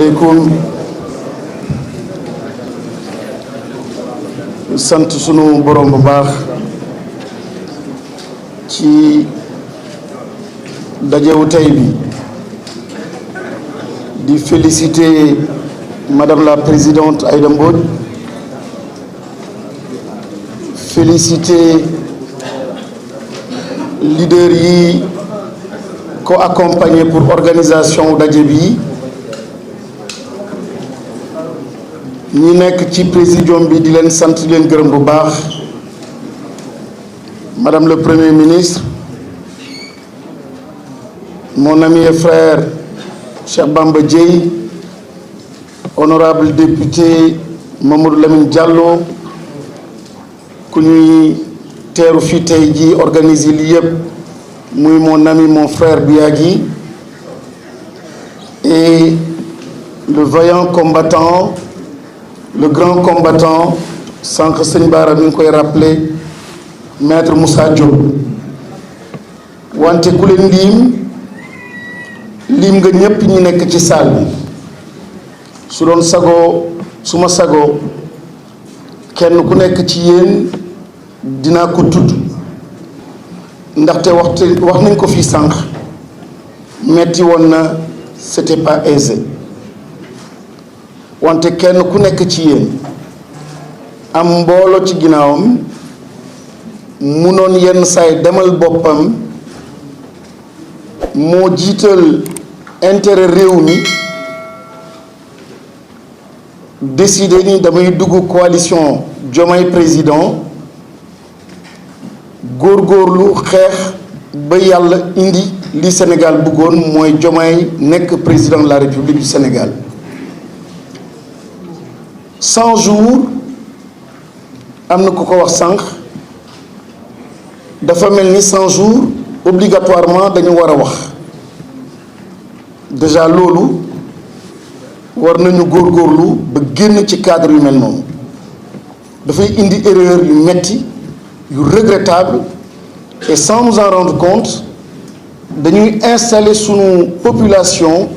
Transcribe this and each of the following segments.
asalaamaaleykum sant sunu borom bu baax ci dajewu tey bi di féliciter madame la présidente Aïda Mbodj, féliciter leader yi ko accompagner pour organisation daje bi ñi nekk ci présidium bi di leen sant di leen gërëm bu baax madame le premier ministre, mon ami et frère Cheikh Bamba Dièye, honorable député Mamadou Lamine Diallo, ku ñuy teeru fi tey ji organiser li yëpp muy mon ami mon frère Biagui, et le vaillant combattant, le grand combattant sànq sëñ Bara mi ngi koy rappelé maître Moussa Diop. wante ku leen lim nga ñëpp ñi nekk ci salle bi su doon sagoo su ma sagoo kenn ku nekk ci yéen dinaa ko tudd ndaxte wax nañ ko fii sànq metti woon na, c'était pas aisé, wante kenn ku nekk ci yéen am mbooloo ci ginnaawam munoon yenn saay demal boppam moo jiital intérêt réew mi décidé ni damay dugg coalition Diomaye président góorgóorlu xeex ba yàlla indi li Sénégal bëggoon mooy Diomaye nekk président de la République du Sénégal. 100 jours am na ku ko wax sànq dafa mel ni 100 jours obligatoirement dañu war a wax déjà loolu war nañu góorgóorlu ba génn ci cadre yu mel noonu dafay indi erreur yu metti yu regrettable, et sans nous en rendre compte dañuy installer sunu population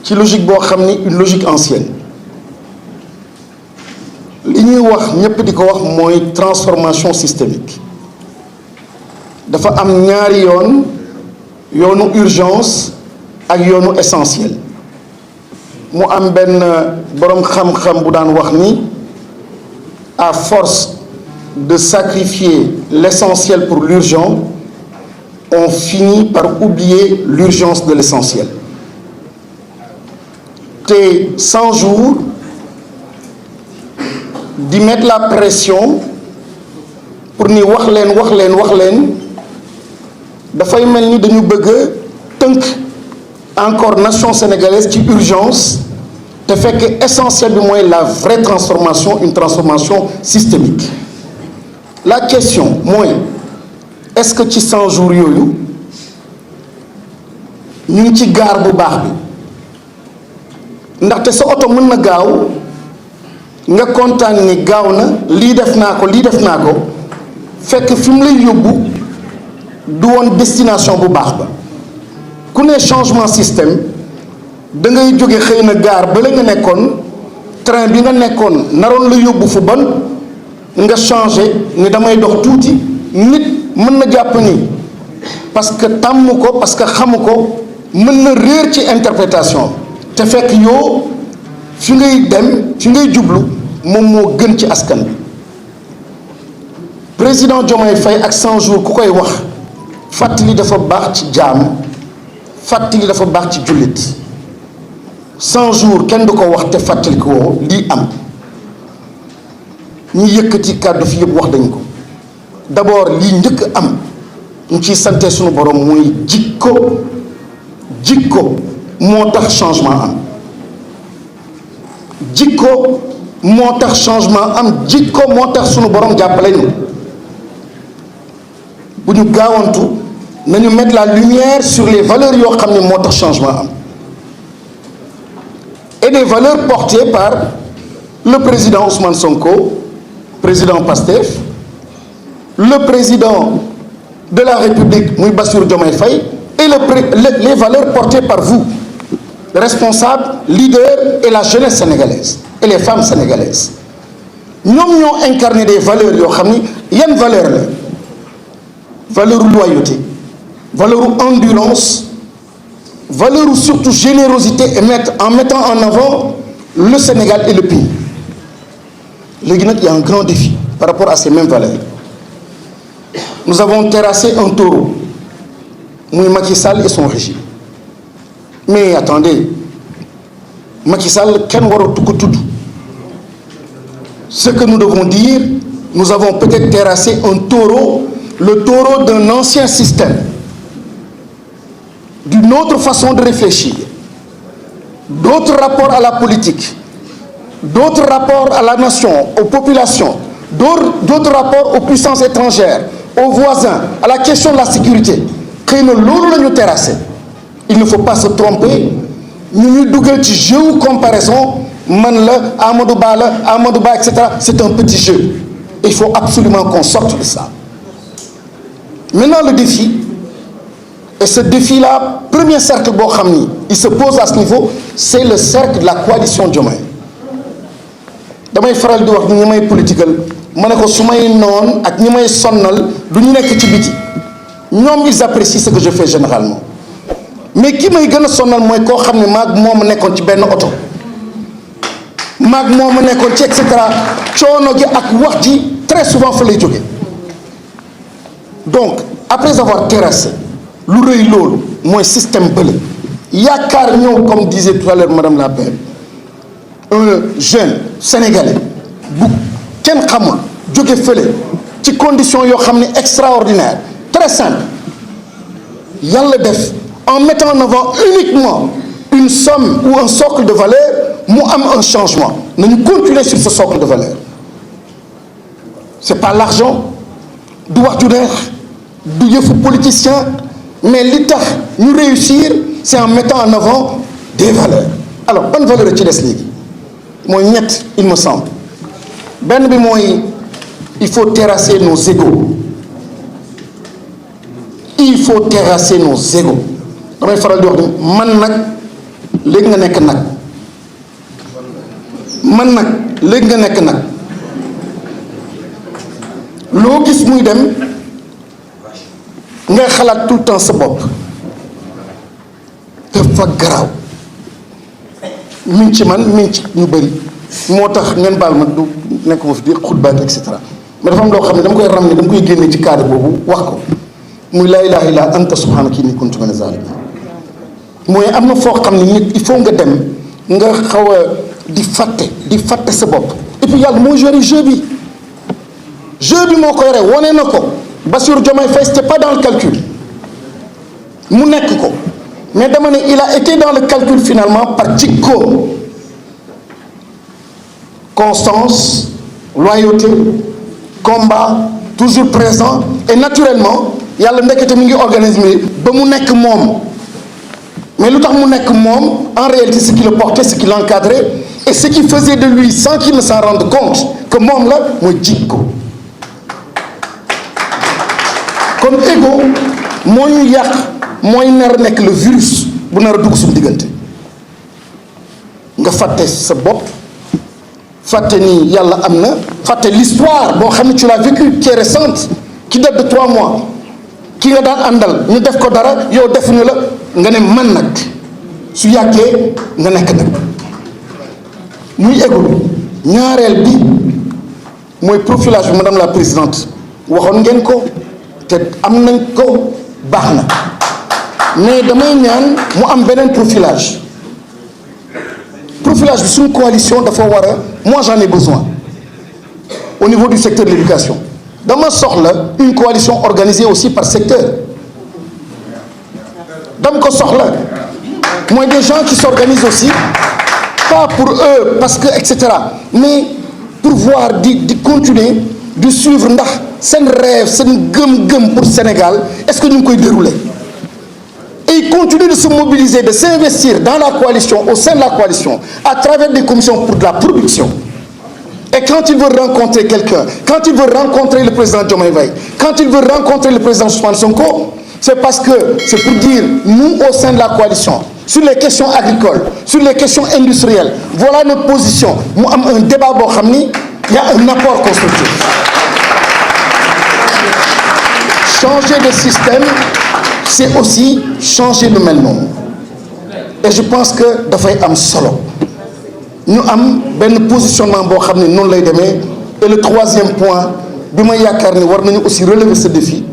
ci logique boo xam ni une logique ancienne. li ñuy wax ñëpp di ko wax mooy transformation systémique. dafa am ñaari yoon, yoonu urgence ak yoonu essentiel. mu am benn boroom xam-xam bu daan wax ni à force de sacrifier l'essentiel pour l'urgent, on finit par oublier l'urgence de l'essentiel. te 100 jours di mettre la pression pour ni wax leen dafay mel ni dañu bëgg tënk encore nation sénégalaise ci urgence te fekk essentiel bi mooy la vraie transformation, une transformation systémique. La question mooy est-ce que ci 100 jours yooyu ñu ngi ci gaar bu baax bi ndaxte sa oto mën na gaaw nga kontaan ni gaaw na lii def naa ko fekk fi mu lay yóbbu du woon destination bu baax ba. ku ne changement système da ngay jóge xëy na gaar ba la nga nekkoon train bi nga nekkoon naroon la yóbbu fu bon nga changé ni damay dox tuuti. nit mën na jàpp ni parce que tàmm ko parce que xamu ko mën na réer ci interprétation te fekk yow fi ngay dem fi ngay jublu moom moo gën ci askan bi. président Diomaye Faye ak 100 jours ku koy wax fàttali dafa baax ci jaam, fàttali dafa baax ci jullit. 100 jours kenn du ko wax te fàttali ko woo lii am ñi yëkkati kàddu fi yëpp wax dañ ko. d'abord lii njëkk am ñu ciy sante suñu borom mooy jikko moo tax changement am. jikko moo tax changement am, jikko moo tax suñu borom jàppale ñu. bu ñu gaawantu nañu mettre la lumière sur les valeurs yoo xam ne moo tax changement am, et des valeurs portées par le président Ousmane Sonko, président PASTEF, le président de la République muy Bassirou Diomaye Faye, et les valeurs portées par vous responsables, leaders et la jeunesse sénégalaise et les femmes sénégalaises. ñoom ñoo incarné des valeurs yoo xam ni yan valeur la valeur loyauté, valeur endurance, valeur surtout générosité et en mettant en avant le Sénégal et le pays. Léegi nag il y a un grand défi par rapport à ces mêmes valeurs. Nous avons terrassé un taureau, muy Macky Sall et son régime. Mais attendez, Macky Sall kenn waratu ko tudd. Ce que nous devons dire, nous avons peut-être terrassé un taureau, le taureau d'un ancien système, d'une autre façon de réfléchir, d'autres rapports à la politique, d'autres rapports à la nation, aux populations, d'autres rapports aux puissances étrangères, aux voisins, à la question de la sécurité. Xëy na loolu la ñu terrassé. Il ne faut pas se tromper. ñu ñu dugal ci jeu comparaison man la Amadou Ba etc. C'est un petit jeu. Il faut absolument qu'on sorte de ça. Maintenant le défi, et ce défi-là, premier cercle boo xam ni il se pose à ce niveau, c'est le cercle de la coalition Diomaye. damay faral di wax ni ñi may political ma ne ko su may noon ak ñi may sonnal du ñu nekk ci biti ñoom ils apprécient ce que je fais généralement, mais ki may gën a sonnal mooy koo xam ne maag moom nekkoon ci benn oto maag moom nekkoon ci et cetera coono gi ak wax ji très souvent fa lay jóge. Donc après avoir terrassé lu rëy loolu mooy système bële yaakaar ñëw comme disait tout à l'heure madame la PM, un jeune sénégalais bu kenn xamul jóge fële ci condition yoo xam ne extraordinaire, très simple, yàlla def en mettant en avant uniquement une somme ou un socle de valeur mu am un changement. Nañu continuer sur ce socle de valeur. C'est pas l'argent, du wax ju neex, du yëfu politicien, mais li tax ñu réussir c'est en mettant en avant des valeurs. Alors ban valeur ci des léegi mooy ñett il me semble. Benn bi mooy il faut terrasser nos égos. Il faut terrasser nos égos. damay faral di wax ni man nag léegi nga nekk nag, man nag léegi nga nekk nag. loo gis muy dem ngay xalaat tout le temps sa bopp dafa garaaw. mi ngi ci man mi ngi ci ñu bëri moo tax ngeen baal ma du nekk ma fi di xutbaat et cetera, mais dafa am loo xam ne dama koy ram ne dama koy génne ci cadre boobu wax ko muy laa ilaaha illa anta subhaanaka inni kuntu mina zaalimiin. mooy am na foo xam ne nit il faut nga dem nga xaw a di fàtte sa bopp, et puis yàlla mooy joué jeu bi moo koy rey wane na ko. Bassirou Diomaye Faye c'était pas dans le calcul mu nekk ko, mais dama ne il a été dans le calcul finalement par jikko, constance, loyauté, combat, toujours présent, et naturellement yàlla ndekete mi ngi organisme ba mu nekk moom. Mais lu tax mu nekk moom en réalité ce qui le portait, ce qui l'encadrait et ce qui faisait de lui sans qu'il ne s'en rende compte que moom la mooy jikko. Kon ego moo ñu yàq, mooy nar a nekk le virus bu nar a dugg suñu diggante. nga fàtte sa bopp, fàtte ni yàlla am na, fàtte l'histoire boo xam ne tu l'as vécu qui est récente, qui date de 3 mois. ki nga daan àndal ñu def ko dara yow defuñu la nga ne man nag su yàggee nga nekk nag muy ego. ñaareel bi mooy profilage bi madame la présidente waxoon ngeen ko te am nañ ko baax na, mais damay ñaan mu am beneen profilage bi suñu coalition dafa war a, moi j'en ai besoin au niveau du secteur de l'éducation. dama soxla une coalition organisée aussi par secteur. dama ko soxla mooy des gens qui s'organisent aussi pas pour eux parce que et cetera, mais pour voir di continuer de suivre ndax seen rêve seen gëm-gëm pour Sénégal est-ce que ñu ngi koy dérouler. Et ils continuent de se mobiliser, de s'investir dans la coalition, au sein de la coalition, à travers des commissions pour de la production. Et quand il veut rencontrer quelqu'un, quand il veut rencontrer le président Diomaye Faye, quand il veut rencontrer le président Ousmane Sonko, c'est parce que c'est pour dire, nous au sein de la coalition, sur les questions agricoles, sur les questions industrielles. Voilà notre position. Mu am un débat boo xam ni il y a un apport constructif. Changer de système, c'est aussi changer lu mel noonu. Et je pense que dafay am solo. Ñu am benn positionnement boo xam ne noonu lay demee. Et le troisième point bi ma yaakaar ni war nañu aussi relever ce défi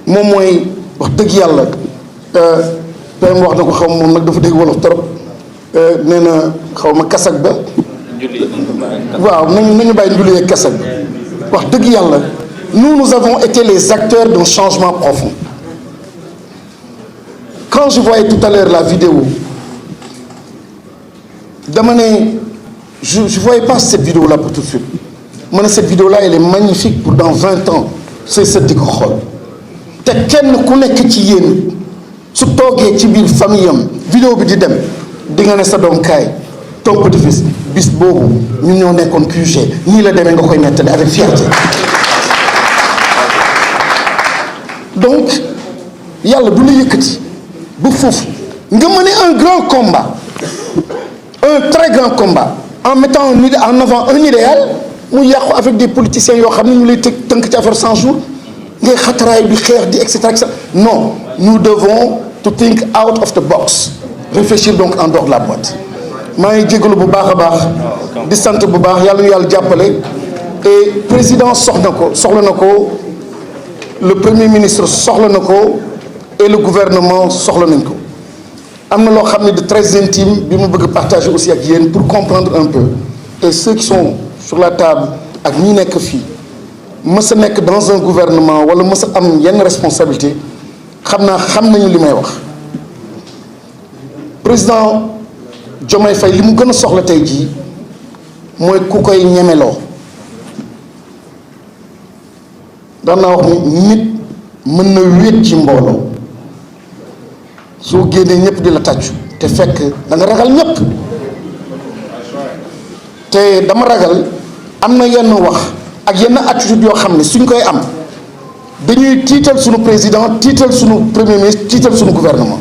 moom mooy wax dëgg yàlla PM wax na ko xaw ma moom nag dafa dégg wolof trop nee na xaw ma kasak ba waaw nañu bàyyi njulee kasak ba wax dëgg yàlla nous avons été les acteurs d'un changement profond. Quand je voyais tout à l'heure la vidéo dama ne je voyais pas cette vidéo là pour tout de suite ma ne cette vidéo là elle est magnifique pour dans 20 ans c'est sa di ko xool te kenn ku nekk ci yéen su toogee ci biir famille am vidéo bi di dem di nga ne sa doom kaay ton petit-fils bis boobu ñu ñoo nekkoon QG nii la demee nga koy nettali avec fierté. Donc yàlla du la yëkkati bu foofu nga mener un grand combat, un très grand combat en mettant en avant un idéal mu yàqu avec des politiciens yoo xam ne ñu lay tënk ci affaire 100 jours ngay xataraay bi xeex di et cetera. Non, nous devons to think out of the box, réfléchir donc en dehors de la boîte. maa ngi jégalu bu baax a baax di sant bu baax yàlla ñu yàlla jàppale et président soxla na ko le premier ministre soxla na ko et le gouvernement soxla nañ ko. am na loo xam ne de très intime bi mu bëgg partager aussi ak yéen pour comprendre un peu et ceux qui sont sur la table ak ñi nekk fii mës a nekk dans un gouvernement wala mës a am yenn responsabilité xam nañu li may wax. Président Diomaye Faye li mu gën a soxla tey jii mooy ku koy ñemeloo. daan naa wax ni nit mën na wéet ci mbooloo soo génnee ñëpp di la tàccu te fekk da nga ragal ñëpp te dama ragal am na yenn wax ak yenn attitude yoo xam ne suñ koy am dañuy tiital suñu président tiital suñu premier ministre tiital suñu gouvernement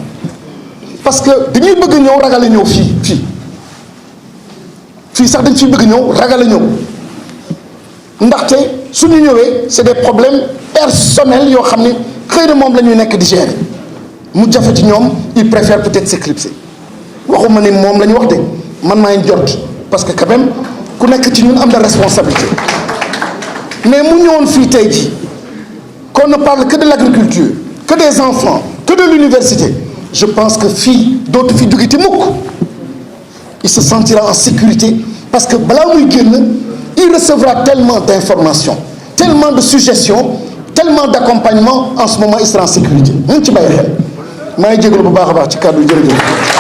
parce que dañuy bëgg ñëw ragale ñëw fii sax dañ fi bëgg ñëw ragale ñëw ndaxte suñu ñëwee c'est des problèmes personnels yoo xam ne xëy na moom la ñuy nekk di gérer mu jafe ci ñoom ils préfèrent peut-être s'éclipser waxuma ni moom la ñu wax de man maay jot parce que quand même ku nekk ci ñun am na responsabilité mais mu ñëwoon fii tey ji qu'on ne parle que de l'agriculture que des enfants que de l'université je pense que fii dootu fi jóge ti mukk il se sentira en sécurité parce que balaa muy génn il recevra tellement d'informations tellement de suggestions tellement d'accompagnement en ce moment il sera en sécurité mu ngi ci bàyyi xel maa ngi jégalu bu baax a baax ci kàddu jërëjëf